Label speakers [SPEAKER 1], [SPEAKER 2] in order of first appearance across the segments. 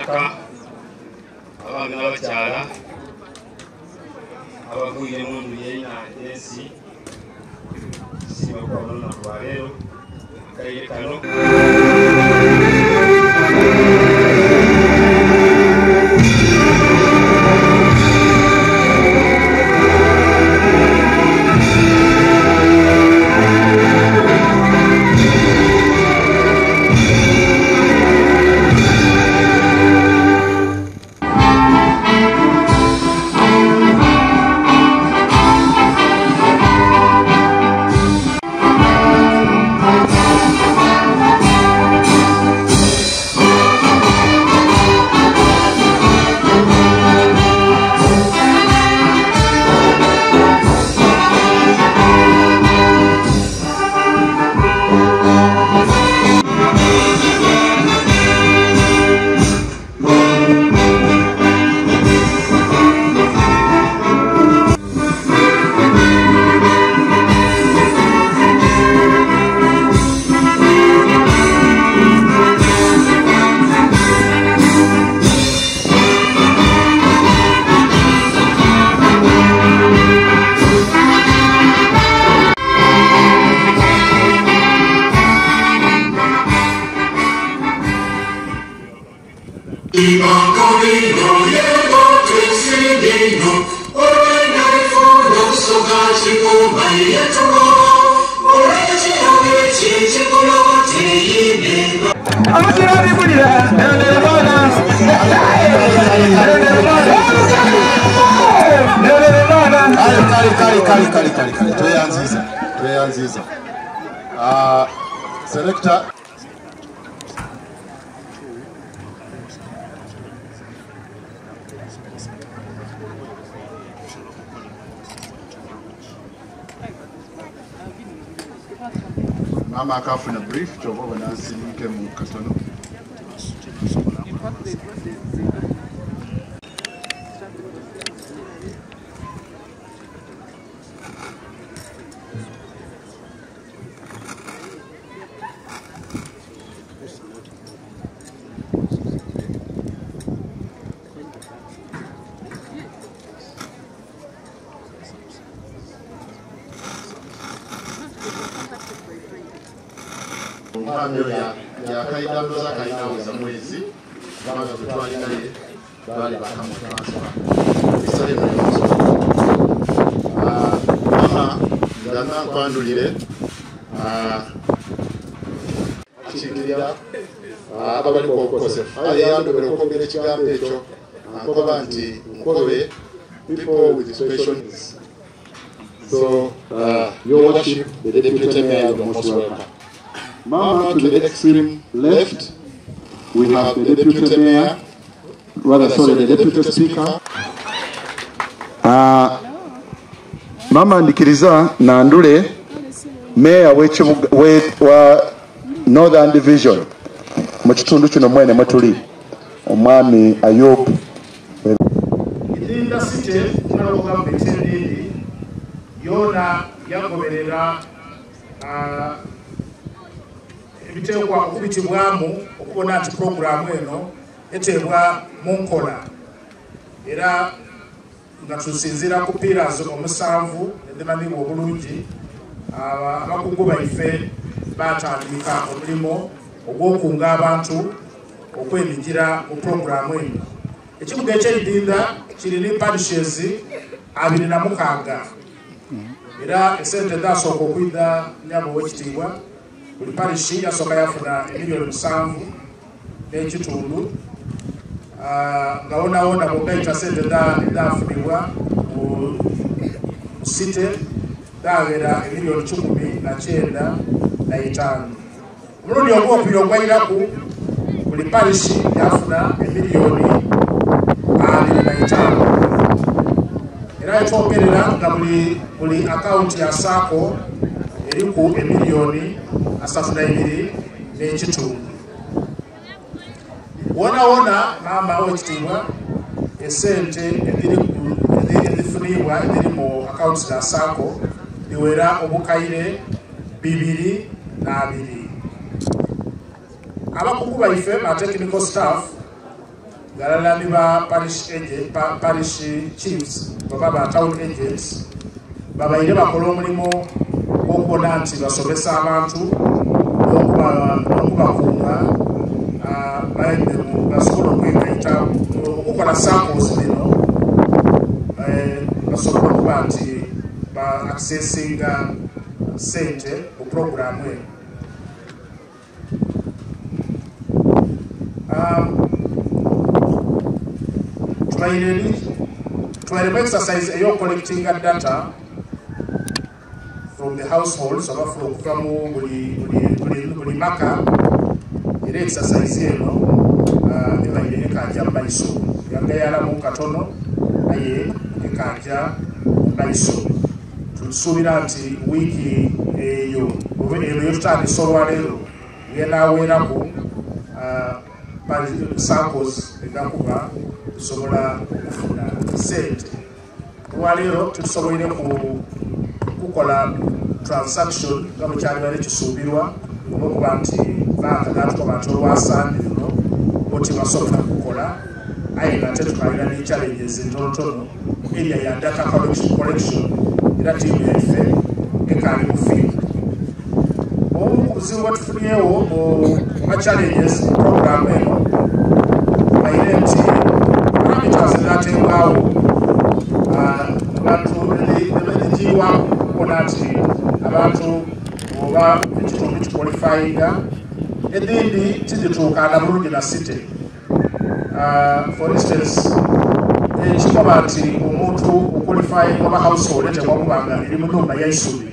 [SPEAKER 1] Abataka, abaami n'abakyala abagwire mu ndhu yeina ensi, tusiima okubabona olunaku lwaleero akaire kano.
[SPEAKER 2] Kale kale kale kale kale kale, tweyanziza, tweyanziza. Selector. Mama akafuna brief kyova obona nsinike mu katono. Omwami oyo yakaidandoza kainaweza mwezi kubanga gwe twali naye baali bakamu transfer ebiseera ebyo. Mama ndana nkwandulire akiikirira ababaliko obukosefu aye yandobera okwogera ekigambo ekyo ankoba nti nkobe people with special needs. So, Your Worship, the Deputy Mayor, you're most welcome.
[SPEAKER 3] Mama, to the extreme left, we have the Deputy Mayor, rather, sorry, the Deputy Speaker.
[SPEAKER 2] Mama ndikiriza nandule Mayor w'ekibuga wa Northern Division mu kitundu kino mwene mwe tuli, omwami Ayub.
[SPEAKER 4] Idinda City nga local government endindi yona yagoberera ebiteekwa okubitibwamu okubona nti puroguramu eno eteebwa mu nkola, era nga tusinziira ku pillars 7 edhimanibwa obulungi. Abakungu baife batandika omulimu ogw'okunga abantu okwenyigira mu puroguramu eno. Ekibuga eky'Eidinda kiri ni parishes 26, era esente dhasooka okwidha nyabo ow'ekitiibwa, buli parishi yasooka yafuna emiliyoni 7 n'ekitundu, nga wonawona bw'ogaita sente edhafunibwa mu city dhaghera emiliyoni 195. Omulundi ogwokubiri ogwairaku buli parishi yafuna emiliyoni 25, era etwogerera nga buli akawunti ya SACCO eriku emiliyoni 32 n'ekitundu. Wonawona maama ow'ekitiibwa, esente edhifunibwa edhiri mu akawunti za SACCO dhiwera obukaire 202. Abakungu baife ba technical staff Ghalala ni ba parish agent, parish chiefs oba ba town agents babaire bakola omulimu gw'okubona nti basomesa abantu n'okubakunga basobole okwegaita okukola SACCOs dhino, basobole okuba nti ba accessinga sente mu programu eno. Tubaire mu exercise ey'okucollectinga data from the households oba okuva mu buli maka, era exercise eno ebaire ekajja mu maiso, yagayalamu katono aye ekajja mu maiso. Tusuubira nti wiiki eyo eno yetutandise olwaleero yenaaweraku SACCOs egakuba tusobola okufuna sente. Olwaleero tetusoboire kukola transaction nga bwe kyalibaire kisuubirwa, olwokuba nti banka gatukoba nti olwasande luno bo tibasobola kukola, aye nga ate tukalina ne challenges entonotono mu area ya data collection, era tiimu yaife ekaali mu field. Obumu ku buzibu bwetufunyewo mu ma challenges mu programu eno baire nti parameters ezateebwawo abantu ezigiibwaku okubona nti abantu oba ekitundu kiqualifyinga, edindi tizituukana bulungi na city. For instance, ekikoba nti omuntu oqualifying oba household etekwa kuba nga eri mu nhumba ya isubi,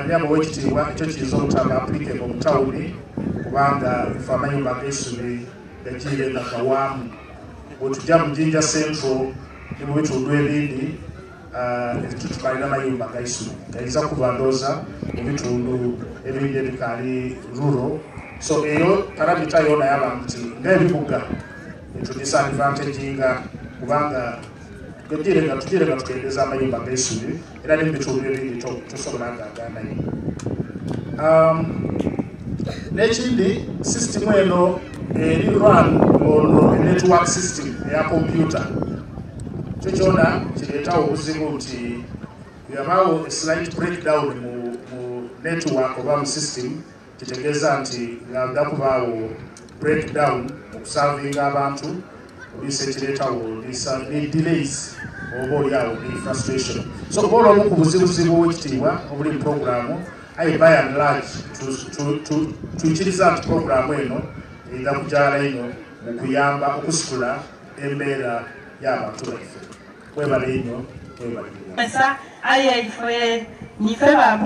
[SPEAKER 4] nyama owekitiibwa, ekyo kiyinza obutaba applicable mu tawuni, kubanga ife amayumba ag'eisubi gagiire nga gawaamu. Bwetujja mu Jinja Central ne mu bitundu ebindi, tutukalina amayumba gaisubi gayinza kuba ndooza mu bitundu ebindi ebikaali rural. So eyo parameter yona yaba nti ng'ebibuga etudisadvantaginga, kubanga tugire nga tukendeza amayumba g'eisubi, era ne mu bitundu ebindi tosobola ngaganayo. N'ekindi, system eno eri run on a network system eya computer. Kyo kyona kireetawo obuzibu nti yabaawo a slight breakdown mu network oba mu system, kitegeeza nti nga kubaawo breakdown mu kusavinga abantu, oluusi ekireetawo ne delays oba oliawo ne frustration. So oba olwomu ku buzibuzibu wekitiibwa obuli mu programu, aye by and large tuikiriza nti programu eno erina kujaala ino mu kuyamba okusitula embeera y'abantu baife. Webale nnyo, webale.
[SPEAKER 5] Aye ife nife ba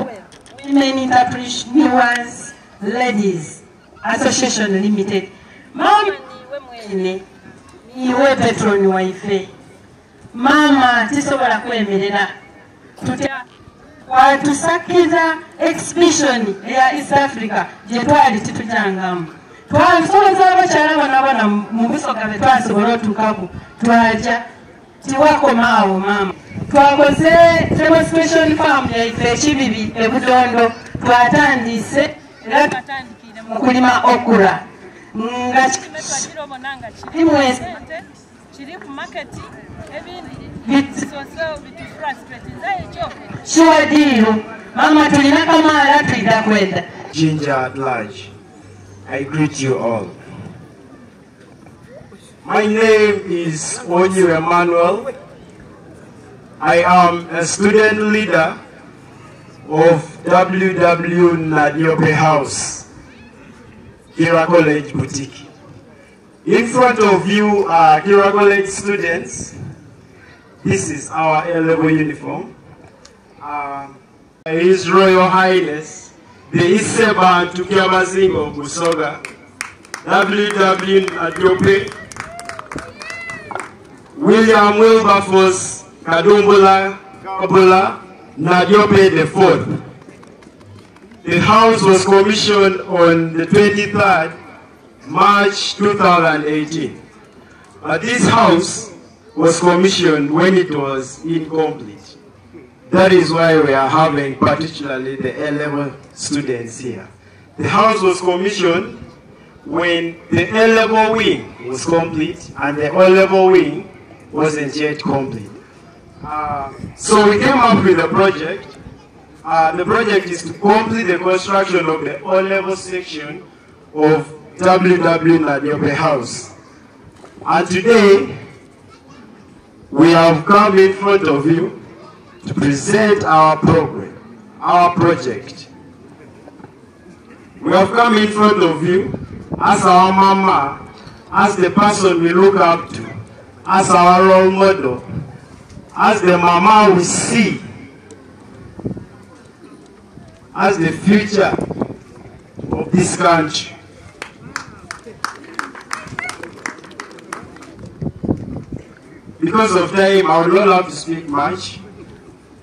[SPEAKER 5] Women Entrepreneurs Ladies Association Limited. Mama niwe mwene, niwe patron waife. Mama tisobola kwemerera tutya watusakiza exhibition ya East Africa gye twali titujangamu. Twasoleza abakyala bano abana mu Busoga be twasobola otuukaku, twaja tiwakomaawo. Mama, twakoze demonstration farm yaife ekibibi ebudondo, twatandise era twatandikire mu kulima okura nga
[SPEAKER 6] kiri ku market, ebindi bitufrustrate ekyo.
[SPEAKER 5] Kiwadiiro mama, tulina kamaala twida kwenda.
[SPEAKER 7] Jinja at large, I greet you all. My name is Onyu Emmanuel. I am a student leader of WW Nadiope House, Kira College Boutique. In front of you are Kira College students. This is our A-level uniform. His Royal Highness, the Isebantu Kyabazinga of Busoga, WW Nadiope, William Wilberforce Kadumbula Kabula Nadiope IV. The house was commissioned on the 23rd March 2018. But this house was commissioned when it was incomplete. That is why we are having particularly the A-level students here. The house was commissioned when the A-level wing was complete and the O-level wing wasn't yet complete. So we came up with a project. The project is to complete the construction of the O-level section of WW Nadiope House. And today, we have come in front of you to present our program, our project. We have come in front of you as our mama, as the person we look up to, as our role model, as the mama we see, as the future of this country. Because of time, I would not love to speak much.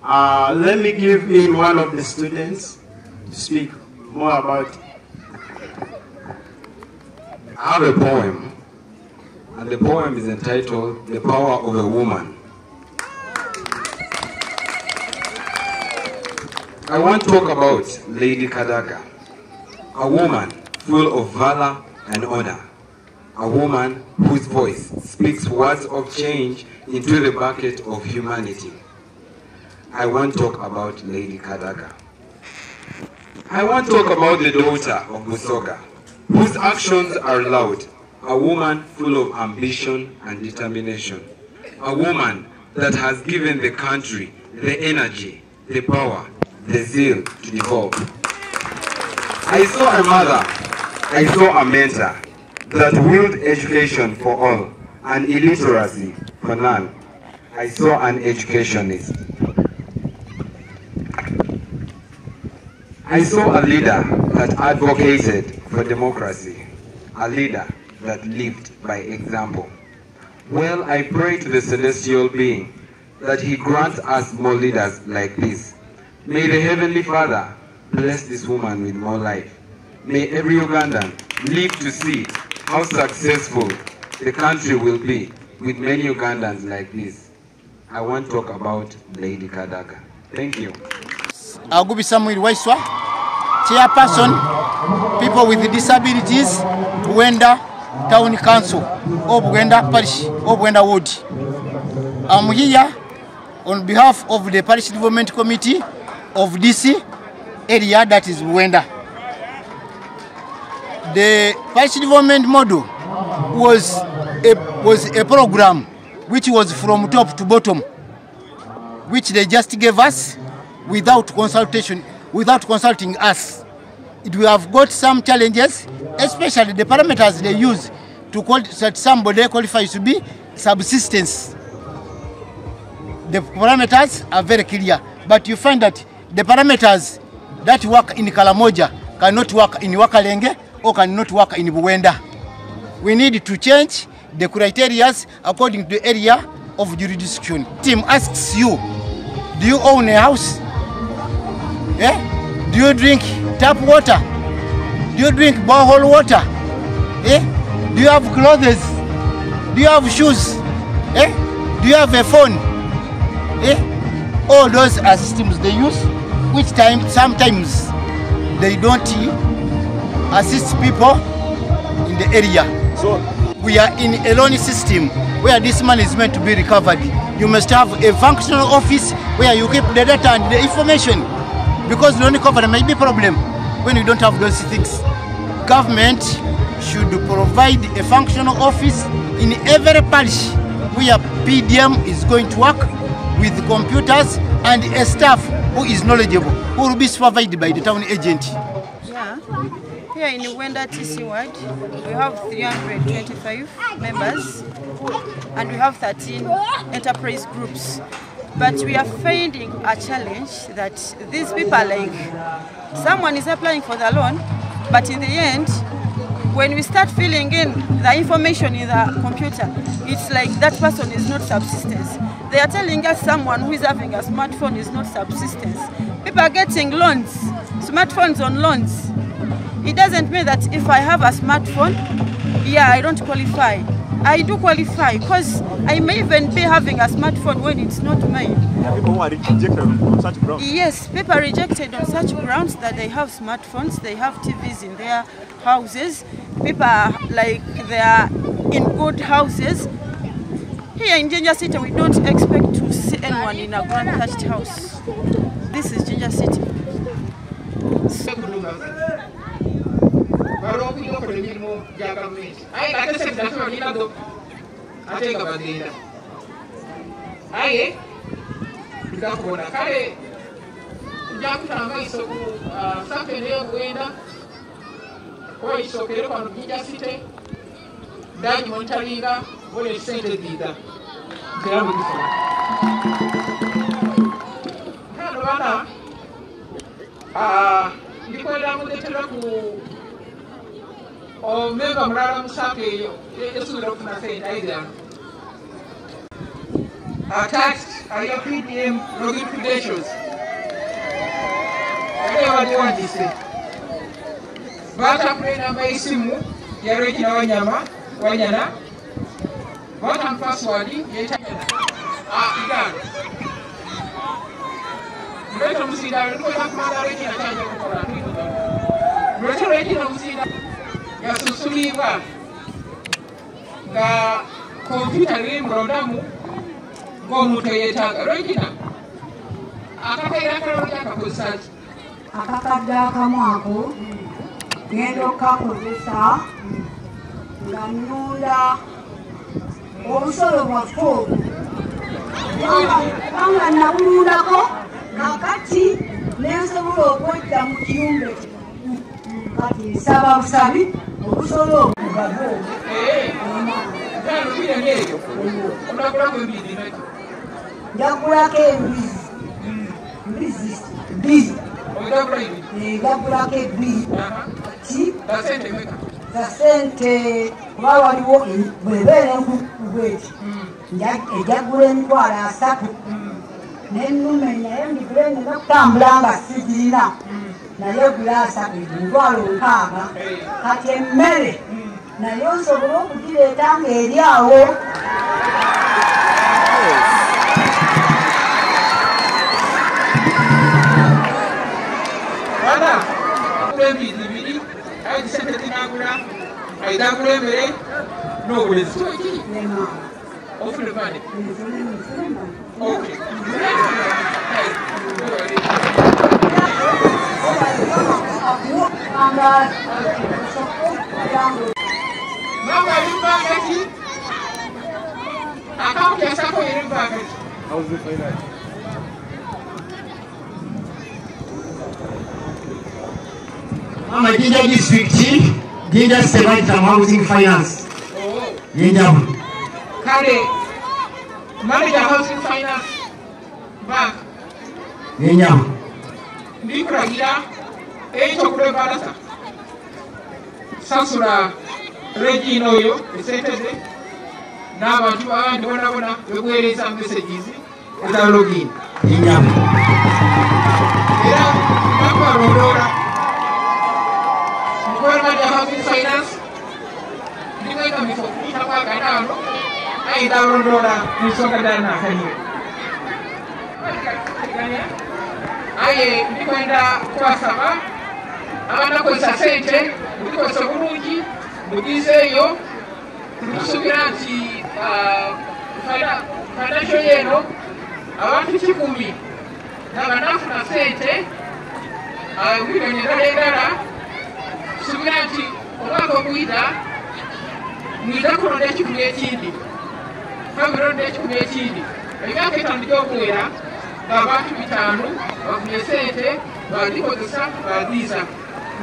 [SPEAKER 7] Let me give in one of the students to speak more about it.
[SPEAKER 8] I have a poem, and the poem is entitled, The Power of a Woman. I want to talk about Lady Kadaga, a woman full of valor and honor, a woman whose voice speaks words of change into the bucket of humanity. I want to talk about Lady Kadaga. I want to talk about the daughter of Busoga, whose actions are loud, a woman full of ambition and determination, a woman that has given the country the energy, the power, the zeal to develop. I saw a mother, I saw a mentor that willed education for all and illiteracy for none. I saw an educationist. I saw a leader that advocated for democracy, a leader that lived by example. Well, I pray to the celestial being that he grants us more leaders like this. May the Heavenly Father bless this woman with more life. May every Ugandan live to see how successful the country will be with many Ugandans like this. I want to talk about Lady Kadaga. Thank you.
[SPEAKER 9] Agubi Samuel Waiswa, chairperson, people with disabilities, Buwenda Town Council, or Buwenda Parish, or Buwenda Ward. I'm here on behalf of the Parish Development Committee of DC area, that is Buwenda. The Parish Development Model was a program which was from top to bottom, which they just gave us without consultation, without consulting us. We have got some challenges, especially the parameters they use to call that somebody qualifies to be subsistence. The parameters are very clear, but you find that the parameters that work in Kalamoja cannot work in Wakalenge or cannot work in Buwenda. We need to change the criteria according to the area of jurisdiction. Team asks you, do you own a house? Eh? Do you drink tap water? Do you drink borehole water? Eh? Do you have clothes? Do you have shoes? Eh? Do you have a phone? Eh? All those are systems they use, which time sometimes they don't assist people in the area. So we are in a loan system where this money is meant to be recovered. You must have a functional office where you keep the data and the information, because loan recovery may be a problem when you don't have those things. Government should provide a functional office in every parish where PDM is going to work with computers and a staff who is knowledgeable, who will be supervised by the town agent.
[SPEAKER 6] Yeah. Here in Buwenda TC Ward, we have 325 members and we have 13 enterprise groups. But we are finding a challenge that these people are like, someone is applying for the loan, but in the end, when we start filling in the information in the computer, it's like that person is not subsistence. They are telling us someone who is having a smartphone is not subsistence. People are getting loans, smartphones on loans. It doesn't mean that if I have a smartphone, yeah, I don't qualify. I do qualify because I may even be having a smartphone when it's not mine.
[SPEAKER 1] People who are rejected on such grounds?
[SPEAKER 6] Yes, people are rejected on such grounds that they have smartphones, they have TVs in their houses. People are like they are in good houses. Here in Jinja City, we don't expect to see anyone in a grand thatched house. This is Jinja City.
[SPEAKER 10] Balwokukola emirimu gya gavumenti aye nga ate sente zaffe balinazo ate nga bagenda aye tujja kale tujja kutanga maiso ku safe neyokuwenda kuba isookere kwano Jinja City ndagimonitaringa bona esente ziiza ntera bugifuna kano bana ndikwenda mudetera ku omemba mulala musaka eyo esuubira okufuna sente aizano. Attached are your PDM login credentials. Ate bagiwandiise. Batakula enamba y'essimu ya Regina Wanyama Wanyana. Batamu password yetanyana. Igano. Mulete omuzindaalo tukwenda kumala Regina kyajja kukola. Mulete Regina omuzindaalo yasusulibwa nga kompyuta liri mulondamu ng'omuntu eyeetaaga. Regina akakaire akalala akakozesa ki?
[SPEAKER 11] Akakadde akamu ako ngenda okukakozesa nga nnunda obusolo bwaffe obwo kubanga nabulundako kakati nensobola okwejja mu kiyumba ekikulu. Kati nsaba busabi obusolo obwo bugave. Njagulako embizi mbizi bbiri, njagulako ebbiri ti za sente kuba waliwo bwebeera enkulu bweti ejagula 30,000 nennume naye mbigule nina okutambula nga sigirina naye gula 30 60,000. Kati emmere naye nsobole okugireeta ng'eri awo.
[SPEAKER 10] Bana embizi bibiri aye sente zinagula aidagula emmere n'obulezi. Ofune mane. Okay. Mama ali bbanga ki? Akawunti ya SACCO eri bbanga ki?
[SPEAKER 7] Mama Jinja District, Jinja State Housing Finance. Jinja.
[SPEAKER 10] Kale manager Housing Finance Bank.
[SPEAKER 7] Jinja.
[SPEAKER 10] Ndikulagira ekyo kulebalasa. Sasula Regina oyo esente ze n'abantu abandi bonabona bekuweereza messages eza login.
[SPEAKER 7] Jinja.
[SPEAKER 10] Era bakubalondoola. Manager Housing Finance ndikweka mifo kuyita kwa kataano ayita alondoola ku nsonga ddala. Aye ndikwenda kubasaba abanakozesa sente muzikozesa bulungi mugizeeyo. Tusuubira nti financial yeeno abantu 1,000 nga banafuna sente milioni endala endala. Tusuubira nti omwaka oguyita mwija kulonda 1,000 ekindi kabironda 1,000 ekindi emyaka 5 gy'okuwera ng'abantu 5 bafunye sente bagikozesa baziisa.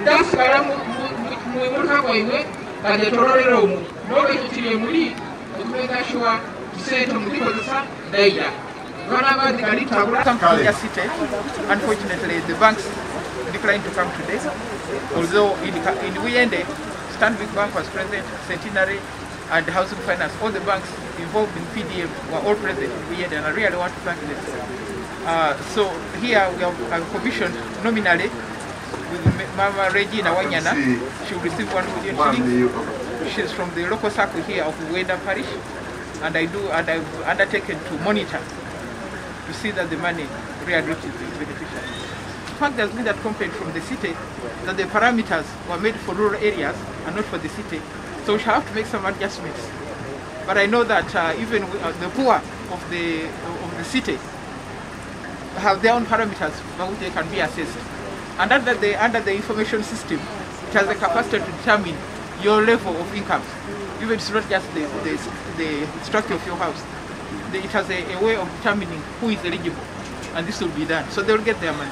[SPEAKER 10] Ndasigala mu muluka gwaimwe nga gyetololera omwo n'olwekyo kiri emuli okumenga sure sente muzikozesa daira. Jinja City, unfortunately, the banks declined to come today. Although in Buyende, Stanbic Bank was present, Centenary and Housing Finance, all the banks involved in PDM were all present in Buyende, and I really want to thank them. So here we have commissioned nominally with Mama Regina Wanyana. She will receive 1 million shillings. She's from the local circle here of Buyende Parish, and I've undertaken to monitor to see that the money really reaches the beneficiaries. fact, there's been that complaint from the city that the parameters were made for rural areas and not for the city. So we shall have to make some adjustments. But I know that even the poor of the city have their own parameters by which they can be assessed. And under the information system, it has the capacity to determine your level of income. Even it's not just the structure of your house. It has a way of determining who is eligible, and this will be done. So they will get their money.